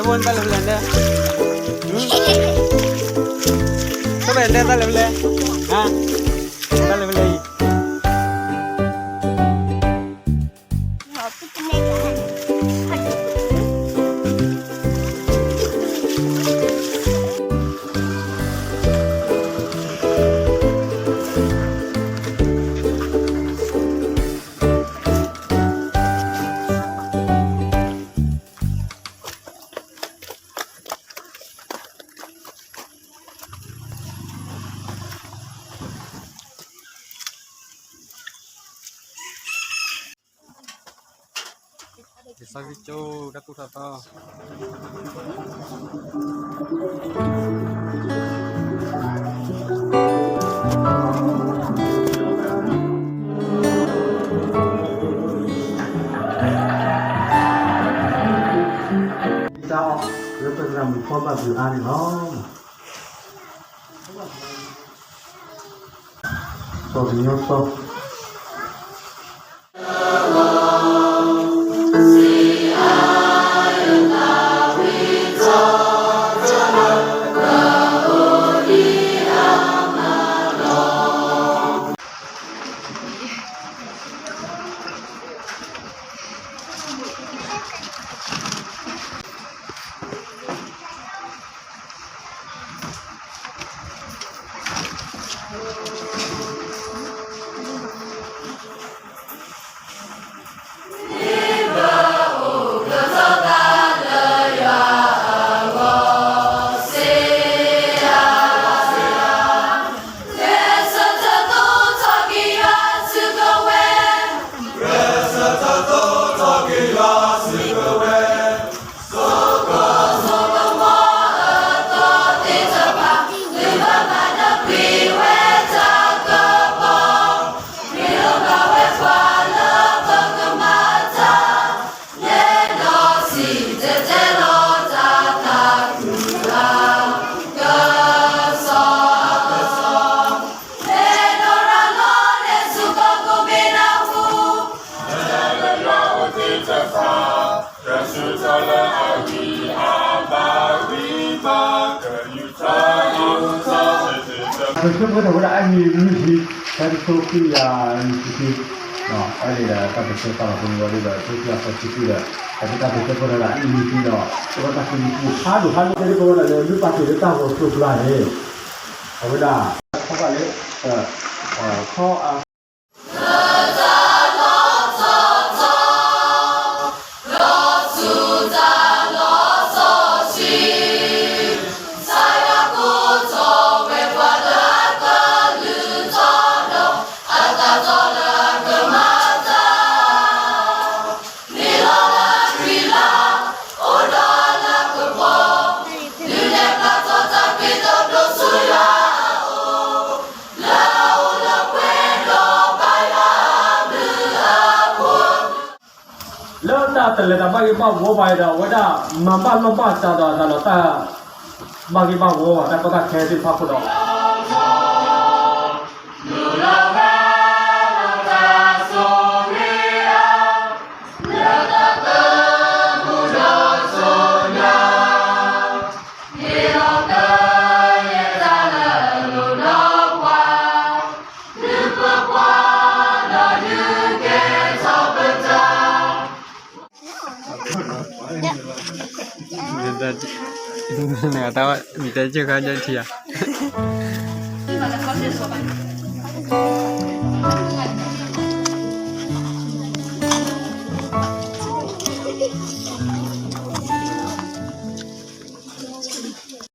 တၢ်လဲၤဖဲလဲၣ်န့ၣ်, တၢ်လဲၤဖဲလဲၣ်, တၢ်လဲၤဖဲလဲၣ်အံၤ. ယသးက့ၤကၠိတၢ်ကူၣ်ထီၣ်သီ တၢ်အီၣ်လၢပသရၣ်မုၣ်ဖီဘၣ်ဘုးအါန့ၣ်လီၤ. စီၤကညီစီၤ ပကပှဲၤထီၣ်ဝဲဒၣ်အနံၣ်နွံဆံ, တၢ်တဆိကတၢၢ်နွံဆံ, အဝဲန့ၣ်ဒီးတၢ်ပၢၢ်ဆၢသးလီၤပူၤန့ၣ်ဝဲဒၣ်ဒီး တၢ်ပၢၢ်ဆၢသးလီၤပူၤန့ၣ်ဝဲဒၣ်ဒီး တၢ်ပၢၢ်ဆၢသးလီၤပူၤန့ၣ်ဒီး တၢ်ပၢၢ်ဆၢသးလီၤပူၤန့ၣ်ဒီး ပဝဲတၢ်သးလီၤပူၤဖးဒိၣ်ဖးဒိၣ် ကဲဒ်ပဝဲဒၣ်လၢမ့ၢ်ပာ်တ့ၢ်လၢတၢ်ဂီၤကျိၤကျါန့ၣ်, အဝဲဒၣ် ခီၣ်ဘၣ်လၢ ခီၣ် လၢတၢ်တလဲၤတၢ်ဘၣ်ဂ့ၤဘၣ်ဝီဘၣ်ဒီး အဝဲဒၣ်မၤဘၣ်လီၢ်ဘၣ်စးဒီးအသးဒီးတၢ်ဘၣ်ဂ့ၤဘၣ်ဝီဘၣ် တၢ်ကီတၢ်ခဲသ့ၣ်တဖၣ်အဃိဒီး နတၢ်မံၤတဲကၢ်ခါယထံဧါ.